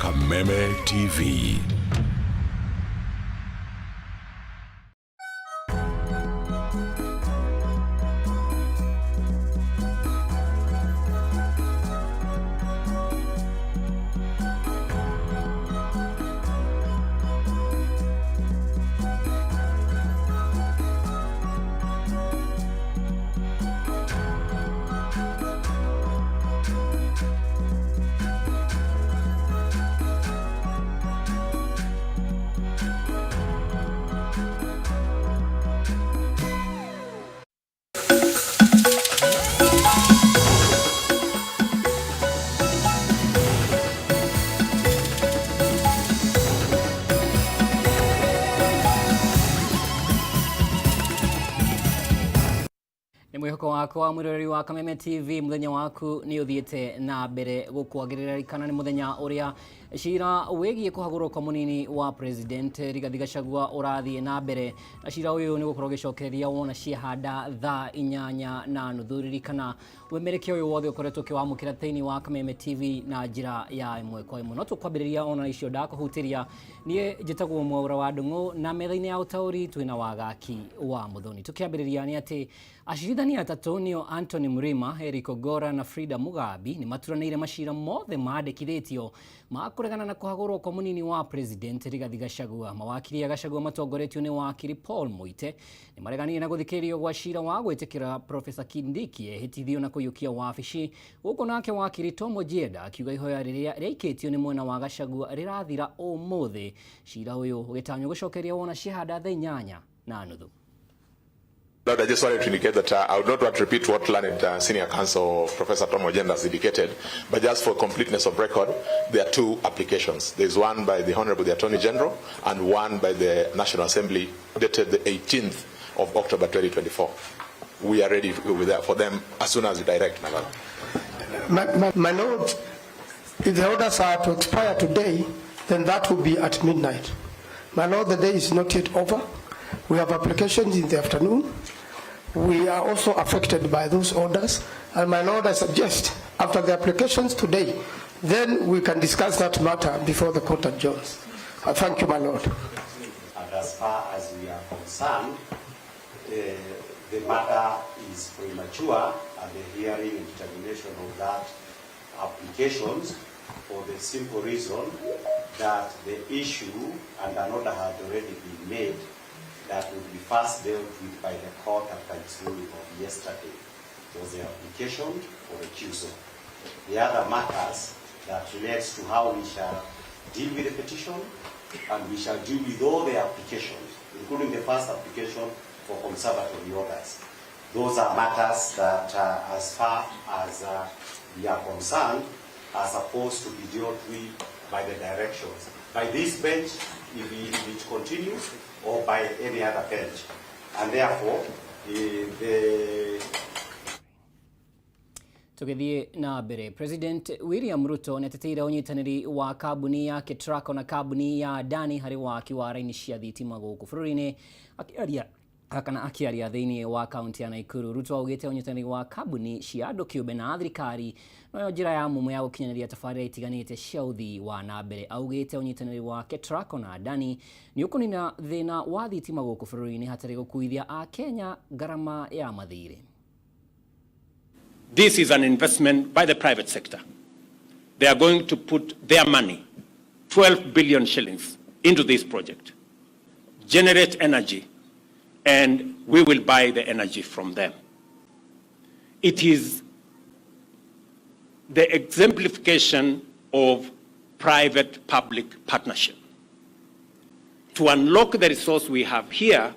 Kameme TV. Nĩ mwĩhoko wakwa, mwĩroreri wa Kameme TV, mũthenya waku nĩ ũthiĩte na mbere gũkwagĩrĩra. Kana nĩ mũthenya ũrĩa cira wĩgiĩ kũhagũrwo kwa mũnini wa President Rigathi Gachagua ũrathiĩ na mbere, na cira ũyũ nĩ gũkorwo ũgĩcokereria wona ciahanda thaa 8:30. Ririkana wĩmerekia ũyũ wothe ũkoretwo ũkĩwamũkĩra thĩinĩ wa Kameme TV na njĩra ya ĩmwe kwa ĩmwe. No tũkwambĩrĩria ona icio ndakũhutĩria. Niĩ njĩtagwo Mwaura wa Ndung'u, na metha-inĩ ya ũtaũri twĩna Wagaki wa Mũthoni. Tũkĩambĩrĩria nĩ atĩ acirithania atatũ, nĩo Anthony Mrima, Eric Ogora na Frida Mugambi, nĩ maturanĩire macira mothe mandĩkithĩtio ma kũregana na kũhagũrwo kwa mũnini wa President Rigathi Gachagua. Mawakiri a Gachagua matongoretio nĩ wakiri Paul Muite nĩ mareganire na gũthikĩrĩrio gwa cira wa gwĩtĩkĩra Professor Kindiki ehĩtithio na kũiyũkia wabici, gũkũ nake wakiri Tom Ojienda akiuga ihoya rĩrĩa rĩaikĩtio nĩ mwena wa Gachagua rĩrathira ũmũthĩ. Cira ũyũ ũgĩtanywo gũcokeria wona ciahanda thaa 8:30. Lord, I just wanted to indicate that I would not want to repeat what learned Senior Counsel Professor Tom Ojienda has indicated, but just for completeness of record, there are two applications. There is one by the Honorable the Attorney General and one by the National Assembly dated the 18th of October 2024. We are ready with that for them as soon as you direct, my lord. My lord, if the orders are to expire today, then that will be at midnight. My lord, the day is not yet over. We have applications in the afternoon. We are also affected by those orders. And my lord, I suggest after the applications today, then we can discuss that matter before the court adjourns. Thank you, my lord. And as far as we are concerned, the matter is premature at the hearing and determination of that applications, for the simple reason that the issue and an order had already been made that would be first dealt with by the court after its ruling of yesterday was the application for recusal. The other matters that relates to how we shall deal with the petition, and we shall deal with all the applications, including the first application for conservatory orders. Those are matters that, as far as we are concerned, are supposed to be dealt with by the directions, by this bench, if it continues, or by any other bench. And therefore, the Tũgĩthiĩ na mbere, President William Ruto nĩ ateteire ũnyitanĩri wa kambuni ya Ketraco na kambuni ya Adani harĩ waki wa raini cia thitima gũkũ bũrũri-inĩ. Akĩaria kana akĩaria thĩinĩ wa kaunti ya Nakuru, Ruto augĩte ũnyitanĩri wa kambuni cia andũ kĩũmbe na thirikari noyo njĩra ya mũmwe ya gũkinyanĩria tabarĩra itiganĩte cia ũthii wa na mbere. Augĩte ũnyitanĩri wa Ketraco na Adani nĩ ũkũnina thĩna wa thitima gũkũ bũrũri-inĩ hatarĩ gũkuithia Akenya ngarama ya mathirĩ. This is an investment by the private sector. They are going to put their money, 12 billion shillings, into this project, generate energy, and we will buy the energy from them. It is the exemplification of private-public partnership. To unlock the resource we have here,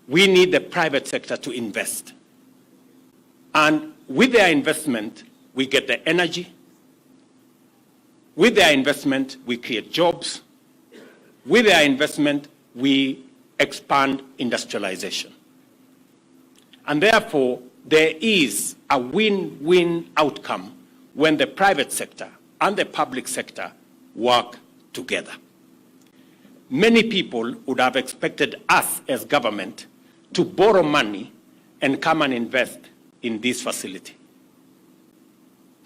we need the private sector to invest. And with their investment, we get the energy. With their investment, we create jobs. With their investment, we expand industrialization. And therefore, there is a win-win outcome when the private sector and the public sector work together. Many people would have expected us as government to borrow money and come and invest in this facility.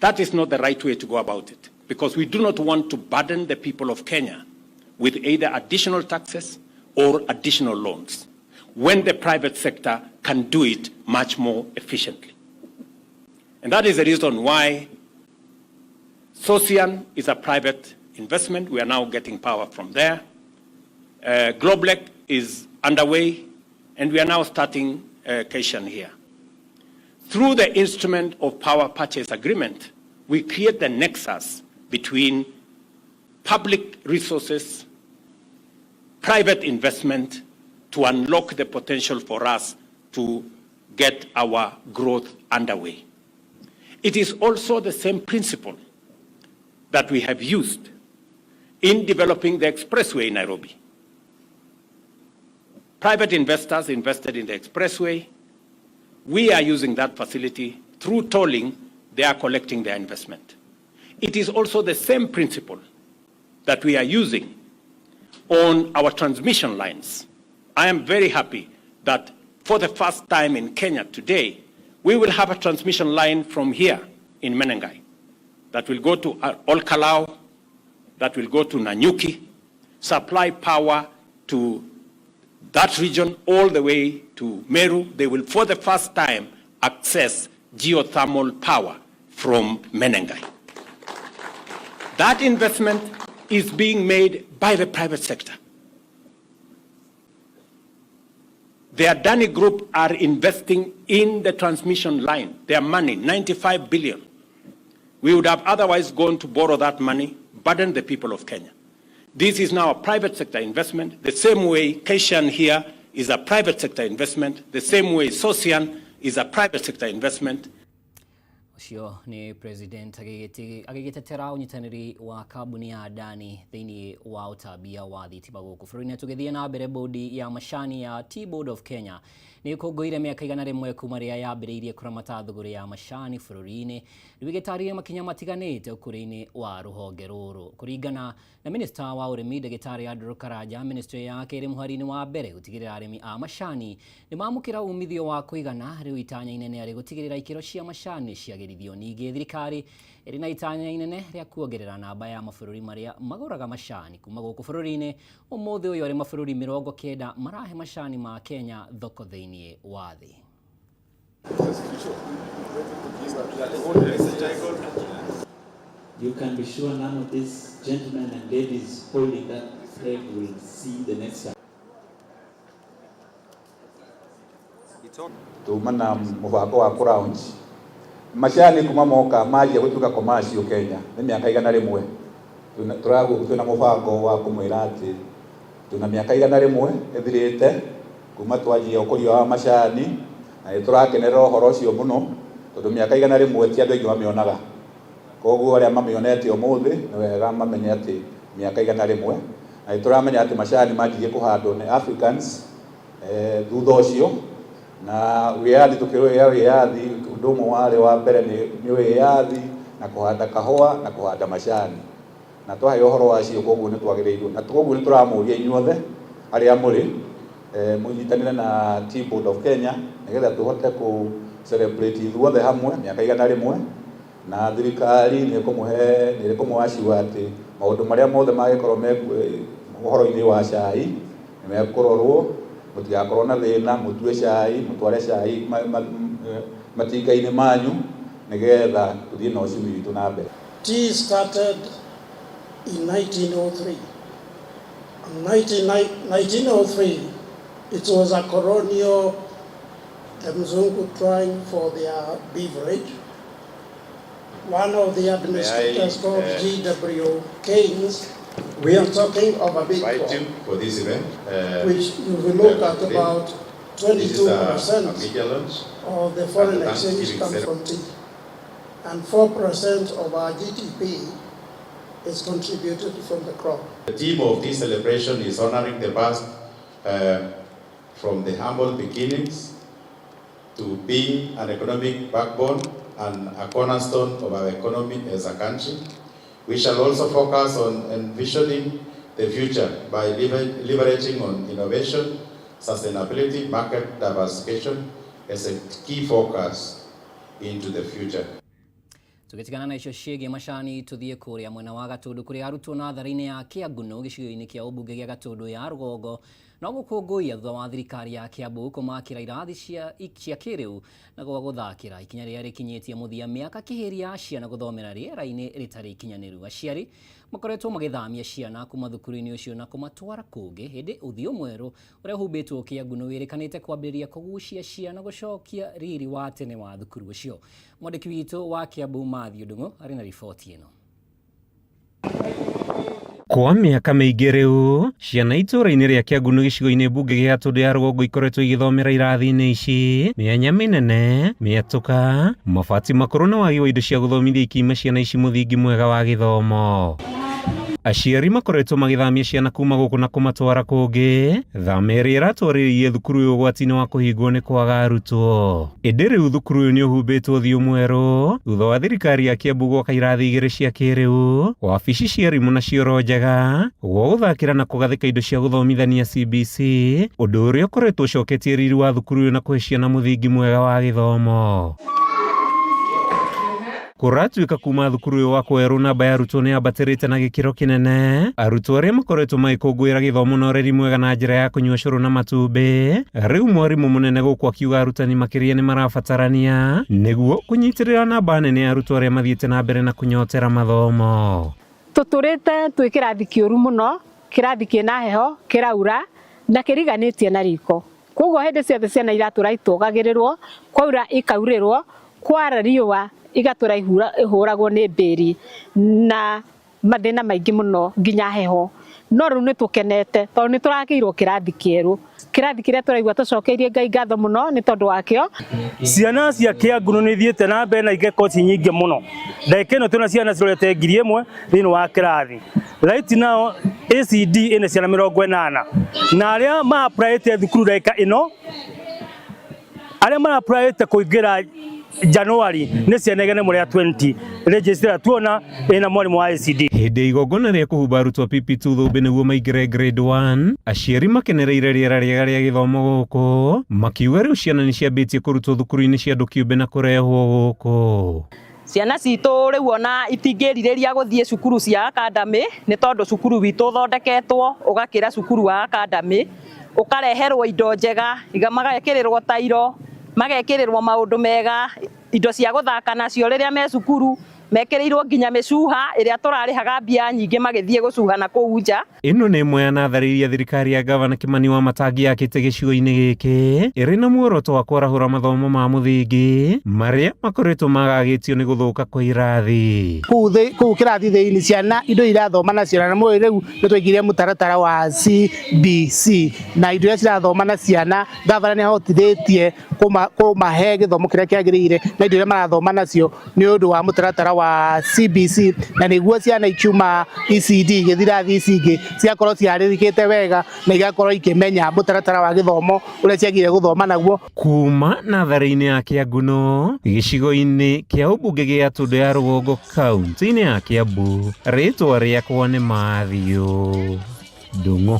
That is not the right way to go about it, because we do not want to burden the people of Kenya with either additional taxes or additional loans when the private sector can do it much more efficiently. And that is the reason why Sosian is a private investment. We are now getting power from there. Globeleq is underway, and we are now starting KASIAN here. Through the instrument of power purchase agreement, we create the nexus between public resources, private investment, to unlock the potential for us to get our growth underway. It is also the same principle that we have used in developing the expressway in Nairobi. Private investors invested in the expressway. We are using that facility. Through tolling, they are collecting their investment. It is also the same principle that we are using on our transmission lines. I am very happy that for the first time in Kenya today, we will have a transmission line from here in Menengai that will go to Olkalou, that will go to Nanyuki, supply power to that region all the way to Meru. They will, for the first time, access geothermal power from Menengai. That investment is being made by the private sector. The Adani Group are investing in the transmission line, their money, 95 billion. We would have otherwise gone to borrow that money, burden the people of Kenya. This is now a private sector investment, the same way KASIAN here is a private sector investment, the same way Sosian is a private sector investment. Ũcio nĩ President agĩgĩtetera ũnyitanĩri wa kambuni ya Adani thĩinĩ wa ũtambia wa thitima gũkũ bũrũri-inĩ. Tũgĩthiĩ na mbere, bodi ya macani ya Tea Board of Kenya nĩ ĩkũngũĩire mĩaka 100 kuma rĩrĩa yambĩrĩirie kũramata thũgũrĩ ya macani bũrũri-inĩ. Rĩu ĩgĩtarĩria makinya matiganĩte ũkũrĩ-inĩ wa rũhonge rũrũ. Kũringana na minista wa ũrĩmi, ndagĩtarĩ Andrew Karanja, ministry yake ĩrĩ mũhari-inĩ wa mbere gũtigĩrĩra arĩmi a macani nĩ mamũkĩra umithio wa kũigana. Rĩu itanya inene arĩ gũtigĩrĩra ikĩro cia macani ciagĩrithio. Ningĩ thirikari ĩrĩ na itanya inene rĩa kuongerera namba ya mabũrũri marĩa magũraga macani kuma gũkũ bũrũri-inĩ. Ũmũthĩ ũyũ arĩ mabũrũri 90 marahe macani ma Kenya thoko thĩinĩ wa thĩ. You can be sure none of these gentlemen and ladies holding that flag will see the next time. Tuma na mubango wa kũ launch macani kuma moka manjia gutuika commercial Kenya ni miaka 100. Tũragwo twina mubango wa kumwira ati twina miaka 100 ithirite kuma twanjia ukuria wa macani, na nĩ tũrakenerera ũhoro ũcio mũno tondũ miaka 100 ti andũ aingĩ mamĩonaga. Koguo arĩa mamĩonete ũmũthĩ nĩ wega mamenye atĩ miaka 100, na nĩ tũramenya atĩ macani manjirie kũhandwo nĩ Africans thutha ũcio na wĩyathi. Tukĩrũĩra wĩyathi, ũndũ ũmwe warĩ wa mbere nĩ wĩyathi na kũhanda kahũa na kũhanda macani, na twaheo ũhoro wacio. Koguo nĩ twagĩrĩirwo na koguo nĩ tũramũria inyuothe arĩa mũrĩ mũnyitanĩre na Tea Board of Kenya nĩgetha tũhote kũ celebrate ithuothe hamwe mĩaka 100, na thirikari nĩ ĩkũmũhe nĩ ĩkũmũ atĩ maũndũ marĩa mothe mangĩkorwo me ũhoro-inĩ wa cai nĩ mekũrorwo, mũtigakorwo na thĩna, mũtue cai, mũtware cai matinga-inĩ manyu nĩgetha tũthiĩ na ũcumi witũ na mbere. Tea started in 1903. In 1903, it was a colonial, the Mzungu trying for their beverage. One of the administrators called G.W. Keynes, we are talking of a big invite crop, you for this event. Which you will look at today. About This is a 22% media launch. Of the foreign and the exchange Thanksgiving comes from tea. And 4% of our GDP is contributed from the crop. The theme of this celebration is honoring the past from the humble beginnings to being an economic backbone and a cornerstone of our economy as a country. We shall also focus on envisioning the future by leveraging on innovation, sustainability, market diversification as a key focus into the future. Tũgĩtigana na icio ciĩgiĩ macani, tũthiĩ kũrĩa mwena wa Gatũndũ kũrĩa arutwo natharĩ-inĩ ya Kĩangunũ gĩcigo-inĩ kĩa ũmbunge gĩa Gatũndũ ya rũgongo no gũkũngũiya thutha wa thirikari ya Kiambu kũmakĩra irathi cia kĩrĩu na gwa gũthakĩra, ikinya rĩrĩa rĩkinyĩtie mũthia mĩaka kĩhĩri ya ciana gũthomera rĩera-inĩ rĩtarĩ ikinyanĩru. Aciari makoretwo magĩthamia ciana kuma thukuru-inĩ ũcio na kũmatwara kũngĩ, hĩndĩ ũthiũ mwerũ ũrĩa ũhumbĩtwo Kĩangunũ wĩrĩkanĩte kwambĩrĩria kũgucia ciana gũcokia riri wa tene wa thukuru ũcio. Mwandĩki witũ wa Kiambu Matthew Ndung'u arĩ na riboti ĩno. Kwa mĩaka mĩingĩ rĩu, ciana itũũra-inĩ rĩa Kĩangunũ gĩcigo-inĩ mbunge gĩa Gatũndũ ya rũgongo ikoretwo igĩthomera irathi-inĩ ici mĩanya mĩnene, mĩatũka, mabati makũrũ na wagi wa indo cia gũthomithia ikiima ciana ici mũthingi mwega wa gĩthomo. Aciari makoretwo magĩthamia ciana kuma gũkũ na kũmatwara kũngĩ, thama ĩrĩa ĩratwarĩrĩirie thukuru ũyũ ũgwati-inĩ wa kũhingwo nĩ kwaga arutwo. Ĩndĩ rĩu thukuru ũyũ nĩ ũhumbĩtwo ũthiũ mwerũ thutha wa thirikari ya Kiambu gwaka irathi igĩrĩ cia kĩrĩu, wabici cia arimũ na cioro njega, gwa gũthakĩra na kũgathĩka indo cia gũthomithania CBC, ũndũ ũrĩa ũkoretwo ũcoketie riri wa thukuru ũyũ na kũhe ciana mũthingi mwega wa gĩthomo. Kũratuĩka kuma thukuru ũyũ wa kwerũ namba ya arutwo nĩ yambatĩrĩte na gĩkĩro kĩnene. Arutwo arĩa makoretwo magĩkũngũĩra gĩthomo na ũreri mwega na njĩra ya kũnyua cũrũ na matumbĩ, rĩu mwarimũ mũnene gũkũ akiuga arutani makĩria nĩ marabatarania nĩguo kũnyitĩrĩra namba nene ya arutwo arĩa mathiĩte na mbere na kũnyotera mathomo. Tũtũrĩte twĩ kĩrathi kĩũru mũno, kĩrathi kĩna heho, kĩraura na kĩriganĩtie na riko. Koguo hĩndĩ ciothe ciana iratũra itũgagĩrĩrwo, kwaura ikaurĩrwo, kwara riũa igatũra ihũragwo nĩ mbĩri na mathĩna maingĩ mũno nginya heho. No rĩu nĩ tũkenete tondũ nĩ tũrakĩirwo kĩrathi kĩerũ, kĩrathi kĩrĩa tũraigua tũcokeirie Ngai ngatho mũno nĩ tondũ wakĩo. Ciana cia Kĩangunũ nĩ ithiĩte na mbere na igeka koci nyingĩ mũno. Ndagĩka ĩno twĩna ciana cirorete 1000 thĩinĩ wa kĩrathi. Right now ACD ĩna ciana 80 na arĩa ma-applyĩte thukuru ndagĩka ĩno, arĩa mara-applyĩte kũingĩra January nĩ ciana 120 register tuona ĩna mwarimũ wa ACD. Hĩndĩ ya igongona rĩa kũhumba arutwo PP2 thũmbĩ nĩguo maingĩre grade 1, aciari makenereire rĩera rĩega rĩa gĩthomo gũkũ, makiuga rĩu ciana nĩ ciambĩtie kũrutwo thukuru-inĩ cia andũ kĩũmbe na kũrehwo gũkũ. Ciana citũ rĩu ona itingĩrirĩria gũthiĩ cukuru cia academy nĩ tondũ cukuru witũ ũthondeketwo ũgakĩra cukuru wa academy, ũkareherwo indo njega, magekĩrĩrwo tairo, magekĩrĩrwo maũndũ mega, indo cia gũthaka nacio rĩrĩa me cukuru, mekĩrĩirwo nginya mĩcuha ĩrĩa tũrarĩhaga mbia nyingĩ magĩthiĩ gũcuha na kũu nja. Ĩno nĩ ĩmwe ya natharĩ iria thirikari ya Gavana Kimani Wamatangi yakĩte gĩcigo-inĩ gĩkĩ ĩrĩ na muoroto wa kwarahũra mathomo ma mũthingi marĩa makoretwo magagĩtio nĩ gũthũka kwa irathi. Kũu kĩrathi thĩinĩ ciana indo irathoma nacio na mũĩ rĩu nĩ twaigire mũtaratara wa CBC na indo iria cirathoma na ciana gavana nĩ ahotithĩtie kũmahe gĩthomo kĩrĩa kĩagĩrĩire na indo iria marathoma nacio nĩ ũndũ wa mũtaratara wa CBC na nĩguo ciana ikiuma ECD igĩthiĩ irathi ici ingĩ cigakorwo ciharĩrĩkĩte wega na igakorwo ikĩmenya mũtaratara wa gĩthomo ũrĩa ciagĩrĩire gũthoma naguo. Kuma natharĩ-inĩ ya Kĩangunũ gĩcigo-inĩ kĩa ũmbunge gĩa Tũndũ ya Rũgongo kaunti-inĩ ya Kiambu, rĩtwa rĩakwa nĩ Matthew Ndung'u.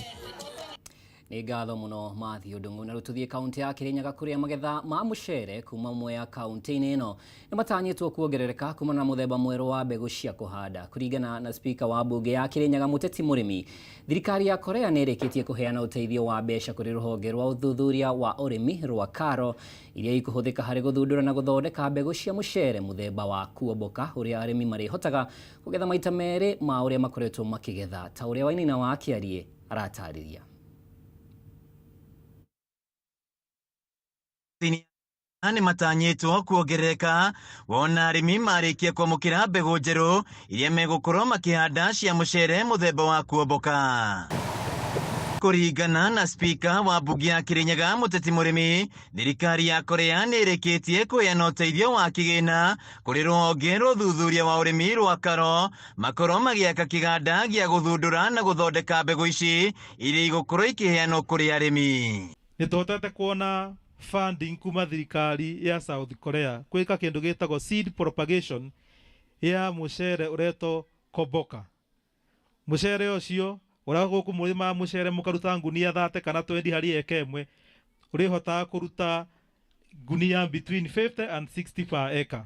Nĩ ngatho mũno Matthew Ndung'u. Na rĩu tũthiĩ kaunti ya Kirinyaga kũrĩa magetha ma mũcere kuma Mwea kaunti-inĩ ĩno nĩ matanyĩtwo kuongerereka kumana na mũthemba mwerũ wa mbegũ cia kũhanda. Kũringana na spika wa mbunge ya Kirinyaga Mũteti Mũrĩmi, thirikari ya Korea nĩ ĩrĩkĩtie kũheana ũteithio wa mbeca kũrĩ rũhonge rwa ũthuthuria wa ũrĩmi rwa KARO iria ikũhũthĩka harĩ gũthundũra na gũthondeka mbegũ cia mũcere mũthemba wa kuomboka ũrĩa arĩmi marĩhotaga kũgetha maita merĩ ma ũrĩa makoretwo makĩgetha, ta ũrĩa Wainaina wa Kĩarie aratarĩria. Nĩ matanyĩtwo kuongerereka wona arĩmi marĩkia kwamũkĩra mbegũ njerũ iria megũkorwo makĩhanda cia mũcere mũthemba wa kuomboka. Kũringana na spika wa mbunge ya Kirinyaga Mũteti Mũrĩmi, thirikari ya Korea nĩ ĩrĩkĩtie kũheana ũteithio wa kĩgĩna kũrĩ rũhonge rwa ũthuthuria wa ũrĩmi rwa KARO makorwo magĩaka kĩganda gĩa gũthundũra na gũthondeka mbegũ ici iria igũkorwo ikĩheanwo kũrĩ arĩmi. Nĩ tũhotete kuona funding kuma thirikari ya South Korea gwĩka kĩndũ gĩtagwo seed propagation ya mũcere ũretwo Komboka. Mũcere ũcio ũrĩa gũkũ mũrĩmaga mũcere mũkaruta ngunia 30 kana 20 harĩ eka ĩmwe, ũrĩhotaga kũruta ngunia between 50 and 60 per acre.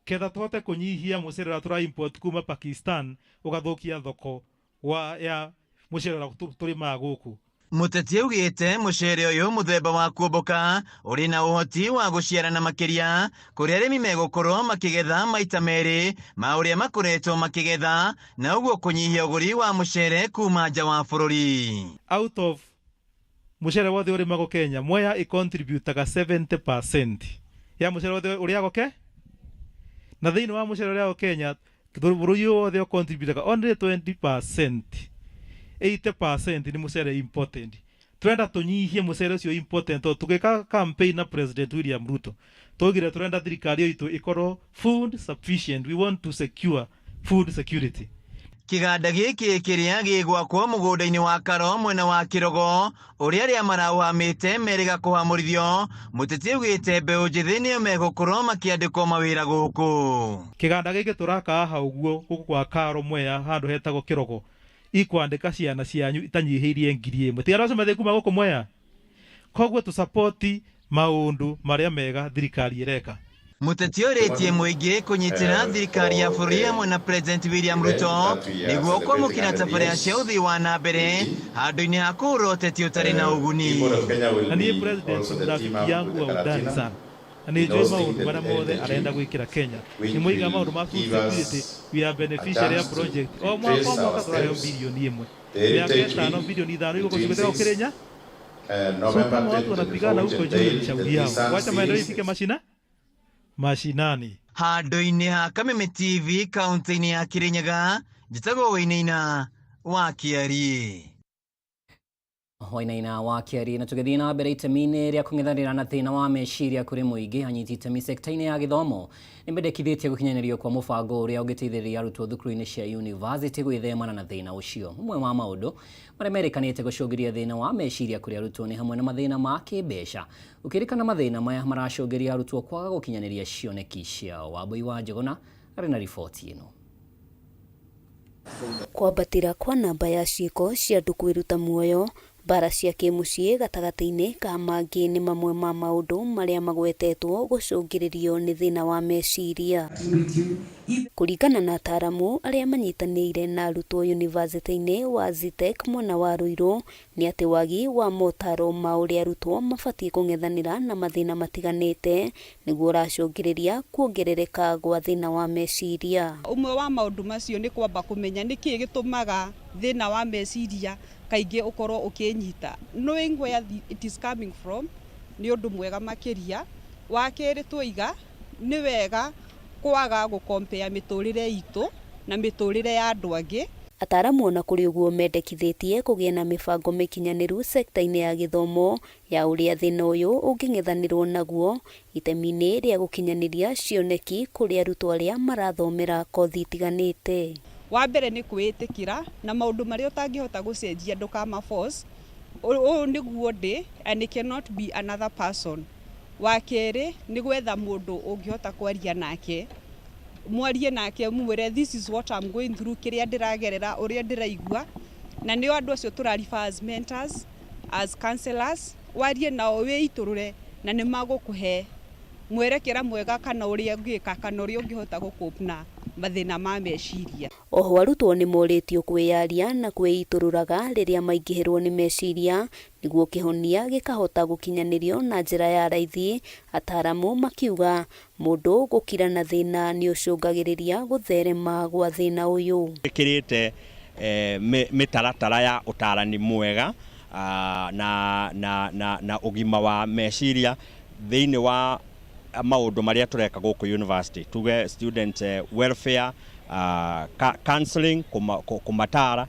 Ketha tũhote kũnyihia mũcere ũrĩa tũra import kuma Pakistan ũgathũkia thoko wa ya mũcere ũrĩa tũrĩmaga gũkũ. Mũteti augĩte mũcere ũyũ mũthemba wa kuomboka ũrĩ na ũhoti wa gũciarana makĩria kũrĩa arĩmi megũkorwo makĩgetha maita merĩ ma ũrĩa makoretwo makĩgetha na ũguo kũnyihia ũgũri wa mũcere kuma nja wa bũrũri. Out of mũcere wothe ũrĩmagwo Kenya, Mwea ĩcontributaga 70% ya mũcere wothe ũrĩagwo ke na thĩinĩ wa mũcere ũrĩagwo Kenya bũrũri wothe ũcontributaga only 20%. 80% nĩ mũcere imported. Turenda tũnyihie mũcere ũcio imported tondũ tũgĩka campaign na President William Ruto twaugire turenda thirikari itũ ĩkorwo food sufficient. We want to secure food security. Kĩganda gĩkĩ kĩrĩa gĩgwakwo mũgũnda-inĩ wa Karo mwena wa Kĩrogo ũrĩa arĩa maraũhamĩte merĩga kũhamũrithio, mũteti augĩte mbeũ njĩthĩ nĩo megũkorwo makĩandĩkwo mawĩra gũkũ. Kĩganda gĩkĩ tũraka haha ũguo gũkũ kwa Karo Mwea handũ hetagwo Kĩrogo ikwandĩka ciana cianyu itanyihĩirie 1000. Ti andũ acio mathiĩ kuma gũkũ Mwea. Koguo tũsapoti maũndũ marĩa mega thirikari ĩreka. Mũteti ũrĩtie mũingĩ kũnyitĩra thirikari ya bũrũri hamwe na President William Ruto nĩguo kwamũkĩra tabarĩra cia ũthii wa na mbere handũ-inĩ ha kũhũra ũteti ũtarĩ na ũguni. Na niĩ President rafiki yangu wa undani sana na nĩ njũĩ maũndũ marĩa mothe arenda gwĩkĩra Kenya. Nĩ moigaga maũndũ ma food security, we are beneficiary ya project. O mwaka o mwaka tũraheo bilioni 1. Mĩaka 5 bilioni 5 igũkorwo cigĩte Kĩrĩnya. So kama watu wanapigana huko juu ni shauri yao. Wacha maendeleo ifike mashinani. Handũ-inĩ ha Kameme TV kaunti-inĩ ya Kirinyaga, njĩtagwo Wainaina wa Kĩariĩ. Wainaina wa Kĩariĩ. Na tũgĩthiĩ na mbere itemi-inĩ rĩa kũng'ethanĩra na thĩna wa meciria kũrĩ mũingĩ, anyiti itemi sekta-inĩ ya gĩthomo nĩ mendekithĩtie gũkinyanĩrio kwa mũbango ũrĩa ũngĩteithĩrĩria arutwo thukuru-inĩ cia university gwĩthemana na thĩna ũcio. Ũmwe wa maũndũ marĩa merĩkanĩte gũcũngĩria thĩna wa meciria kũrĩ arutwo nĩ hamwe na mathĩna ma kĩmbeca. Ũkĩrĩkana mathĩna maya maracũngĩria arutwo kwaga gũkinyanĩria cioneki ciao. Wambui wa Njũgũna arĩ na riboti ĩno. Kwambatĩra kwa namba ya ciĩko cia andũ kwĩruta muoyo, mbara cia kĩmũciĩ gatagatĩ-inĩ ka mangĩ nĩ mamwe ma maũndũ marĩa magwetetwo gũcũngĩrĩrio nĩ thĩna wa meciria. Kũringana na ataramu arĩa manyitanĩire na arutwo yunivasĩtĩ-inĩ wa Zetech mwena wa Ruiru, nĩ atĩ wagi wa motaro ma ũrĩa arutwo mabatiĩ kũng'ethanĩra na mathĩna matiganĩte nĩguo ũracũngĩrĩria kuongerereka gwa thĩna wa meciria. Ũmwe wa maũndũ macio nĩ kwamba kũmenya nĩkĩĩ gĩtũmaga thĩna wa meciria kaingĩ ũkorwo ũkĩnyita. Knowing where it is coming from nĩ ũndũ mwega makĩria. Wa kerĩ twaiga nĩ wega kwaga gũkompea mĩtũrĩre itũ na mĩtũrĩre ya andũ angĩ. Ataramu ona kũrĩ ũguo mendekithĩtie kũgĩe na mĩbango mĩkinyanĩru sekta-inĩ ya gĩthomo ya ũrĩa thĩna ũyũ ũngĩng'ethanĩrwo naguo itemi-inĩ rĩa gũkinyanĩria cioneki kũrĩ arutwo arĩa marathomera kothi itiganĩte. Wa mbere nĩ kwĩĩtĩkĩra na maũndũ marĩa ũtangĩhota gũcenjia ndũkama force. Ũyũ nĩguo ndĩ and it cannot be another person. Wa kerĩ nĩ gwetha mũndũ ũngĩhota kwaria nake, mwarie nake mwĩre this is what I'm going through, kĩrĩa ndĩragerera, ũrĩa ndĩraigua, na nĩo andũ acio tũra refer as mentors, as counselors. Warie nao wĩitũrũre na nĩ magũkũhe mwerekera mwega kana ũrĩa ũngĩka kana ũrĩa ũngĩhota gũcope na mathĩna ma meciria. Oho arutwo nĩ morĩtio kwĩyaria na kwĩitũrũraga rĩrĩa maingĩhĩrwo nĩ meciria nĩguo kĩhonia gĩkahota gũkinyanĩrio na njĩra ya raithi. Ataramu makiuga mũndũ gũkira na thĩna nĩ ũcũngagĩrĩria gũtherema gwa thĩna ũyũ. Ĩkĩrĩte mĩtaratara ya ũtarani mwega na ũgima wa meciria thĩinĩ wa maũndũ marĩa tũreka gũkũ university, tuge student welfare, counseling, kũmatara,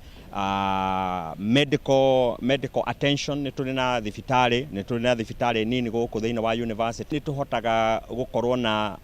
medical attention. Nĩ tũrĩ na thibitarĩ, nĩ tũrĩ na thibitarĩ nini gũkũ thĩinĩ wa university. Nĩ tũhotaga gũkorwo na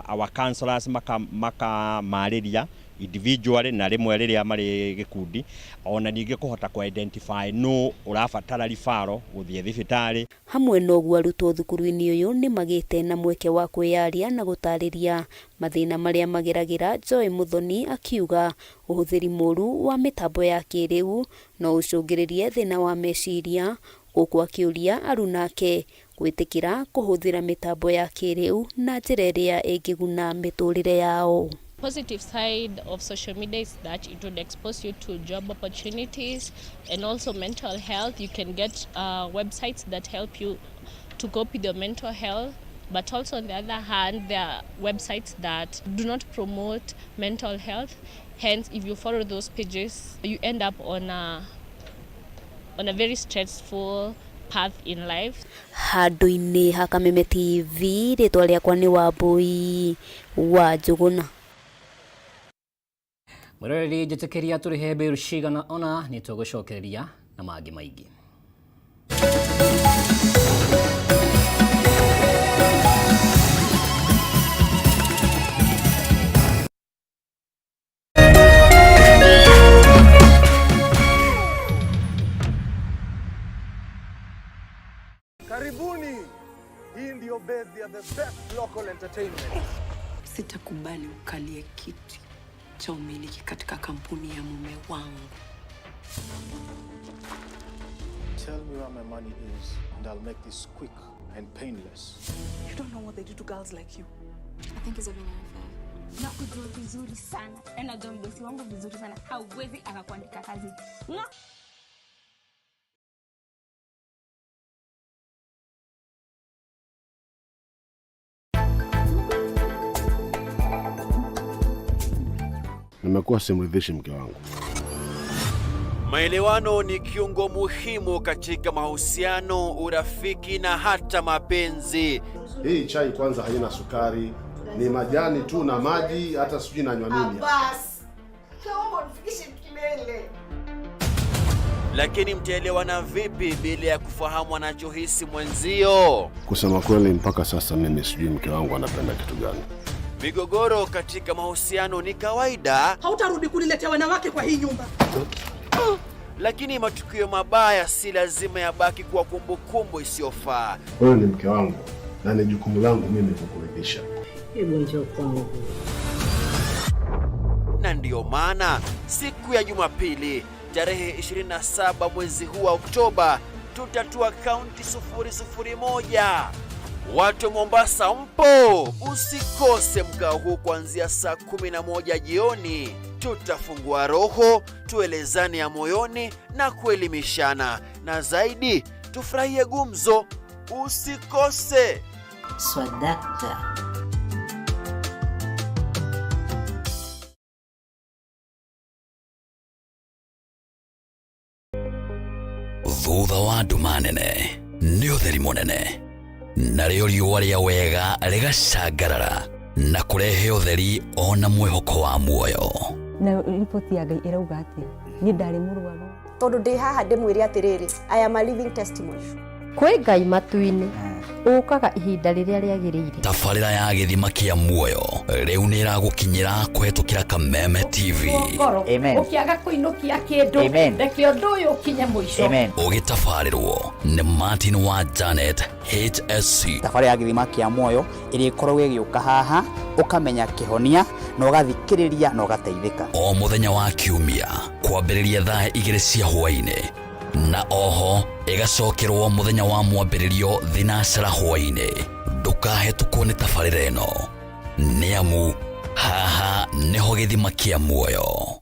our counselors makamarĩria individually na rĩmwe rĩrĩa marĩ gĩkundi, ona ningĩ kũhota kũ identify no ũrabatara referral gũthiĩ thibitarĩ. Hamwe na ũguo arutwo thukuru-inĩ ũyũ nĩ magĩte na mweke wa kwĩyaria na gũtarĩria mathĩna marĩa mageragĩra. Joy Muthoni akiuga ũhũthĩri mũru wa mĩtambo ya kĩrĩu no ũcũngĩrĩrie thĩna wa meciria, gũkũ akĩũria arunake Gwĩtĩkĩra kũhũthĩra mĩtambo ya kĩrĩu na njĩra ĩrĩa ĩngĩguna mĩtũrĩre yao. Positive side of social media is that it would expose you to job opportunities and also mental health. You can get websites that help you to cope with your mental health. But also on the other hand, there are websites that do not promote mental health. Hence, if you follow those pages, you end up on a very stressful path in life. Handũ-inĩ ha Kameme TV, rĩtwa rĩakwa nĩ Wambui wa Njũgũna. Mwĩroreri njĩtĩkĩria tũrĩhe mbĩrũ cigana ona nĩ tũgũcokereria na mangĩ maingĩ. Karibuni. Hii ndio base ya the best local entertainment. Sitakubali ukalie kiti cha umiliki katika kampuni ya mume wangu. Tell me where my money is and I'll make this quick and painless. You don't know what they do to girls like you. I think he's having an affair. Nakujua vizuri sana. Najua mdosi wangu vizuri sana. Hauwezi akakuandika kazi. No. Nimekuwa simridhishi mke wangu. Maelewano ni kiungo muhimu katika mahusiano, urafiki na hata mapenzi. Hii chai kwanza haina sukari, ni majani tu na maji, hata sijui nanywa nini. Bas. Naomba unifikishe kilele. Lakini mtaelewana vipi bila ya kufahamu anachohisi mwenzio? Kusema kweli mpaka sasa mimi sijui mke wangu anapenda kitu gani. Migogoro katika mahusiano ni kawaida. Hautarudi kuniletea wanawake kwa hii nyumba. Lakini matukio mabaya si lazima yabaki kuwa kumbukumbu isiyofaa. Wewe ni mke wangu na ni jukumu langu mimi kukuridhisha. Hebu njoo kwangu. Na ndiyo maana siku ya Jumapili tarehe 27 mwezi huu wa Oktoba tutatua kaunti 001. Watu Mombasa mpo, usikose mkao huu kuanzia saa 11 jioni. Tutafungua roho, tuelezane ya moyoni na kuelimishana, na zaidi tufurahie gumzo. Usikose. Swadakta. Thutha wa nduma nene nĩ ũtheri mũnene, narĩo riũa rĩa wega rĩgacangarara na kũrehe ũtheri ona mwĩhoko wa muoyo. Na riboti ya Ngai ĩrauga atĩa? Niĩ ndarĩ mũrwaru. Tondũ ndĩ haha ndĩmwĩre atĩrĩrĩ, I am a living testimony. Kwĩ Ngai matu-inĩ ũkaga ihinda rĩrĩa rĩagĩrĩire. Tabarĩra ya gĩthima kĩa muoyo rĩu nĩ ĩragũkinyĩra kũhetũkĩra Kameme TV. Ũkĩaga kũinũkia kĩndũ, reke ũndũ ũyũ ũkinye mũico. Ũgĩtabarĩrwo nĩ Martin wa Janet HSC. Tabarĩra ya gĩthima kĩa muoyo ĩrĩkoragwo ĩgĩũka haha, ũkamenya kĩhonia na ũgathikĩrĩria na ũgateithĩka. O mũthenya wa kiumia kwambĩrĩria thaa 2 cia hwaĩ-inĩ, na oho ĩgacokerwo mũthenya wa mwambĩrĩrio thinacera hwaĩ-inĩ. Ndũkahetũkwo nĩ tabarĩra ĩno, nĩ amu haha nĩho gĩthima kĩa muoyo.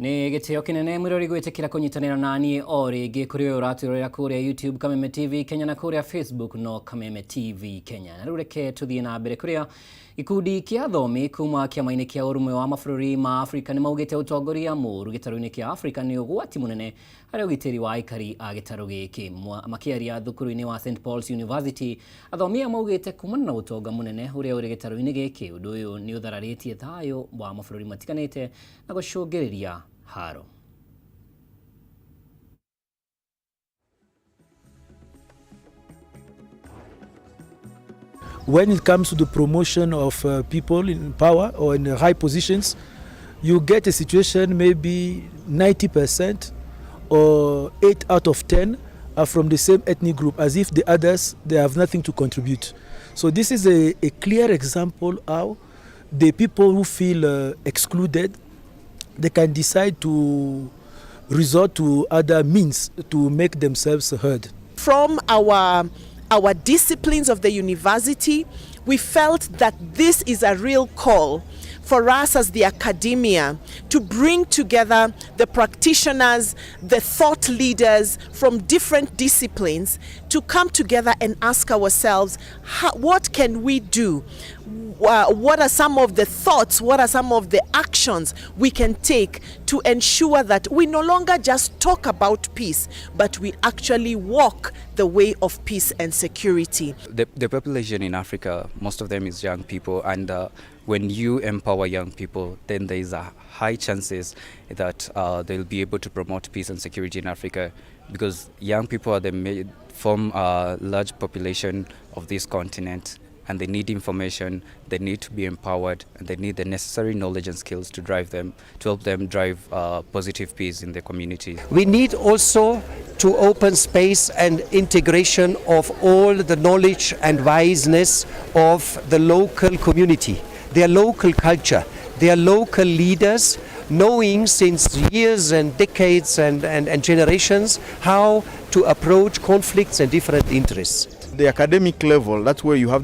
Nĩ gĩtĩo kĩnene mwĩrori gwĩtĩkĩra kũnyitanĩra na niĩ o rĩngĩ kũrĩ ũyũ ũratwĩrorera kũrĩa YouTube Kameme TV Kenya na kũrĩa Facebook no Kameme TV Kenya. Na rĩu reke tũthiĩ na mbere kũrĩa gĩkundi kĩa athomi kuma kĩama-inĩ kĩa ũrũmwe wa mabũrũri ma Afrika nĩ maugĩte ũtongoria mũũru gĩtarũ-inĩ kĩa Afrika nĩ ũgwati mũnene harĩ ũgitĩri wa aikari a gĩtarũ gĩkĩ. Makĩaria thukuru-inĩ wa St Paul's University, athomi aya maugĩte kumana na ũtonga mũnene ũrĩa ũrĩ gĩtarũ-inĩ gĩkĩ, ũndũ ũyũ nĩ ũthararĩtie thayũ wa mabũrũri matiganĩte na gũcũngĩrĩria haro. When it comes to the promotion of people in power or in high positions, you get a situation maybe 90% or 8 out of 10 are from the same ethnic group, as if the others, they have nothing to contribute. So this is a clear example how the people who feel excluded, they can decide to resort to other means to make themselves heard. From our disciplines of the university, we felt that this is a real call for us as the academia to bring together the practitioners, the thought leaders from different disciplines to come together and ask ourselves, what can we do? What are some of the thoughts, what are some of the actions we can take to ensure that we no longer just talk about peace, but we actually walk the way of peace and security? The population in Africa, most of them is young people, and when you empower young people, then there is a high chances that they'll be able to promote peace and security in Africa, because young people are the form a large population of this continent, and they need information, they need to be empowered, and they need the necessary knowledge and skills to drive them, to help them drive positive peace in the community. We need also to open space and integration of all the knowledge and wiseness of the local community, their local culture, their local leaders, knowing since years and decades and generations how to approach conflicts and different interests. The academic level, that's where you have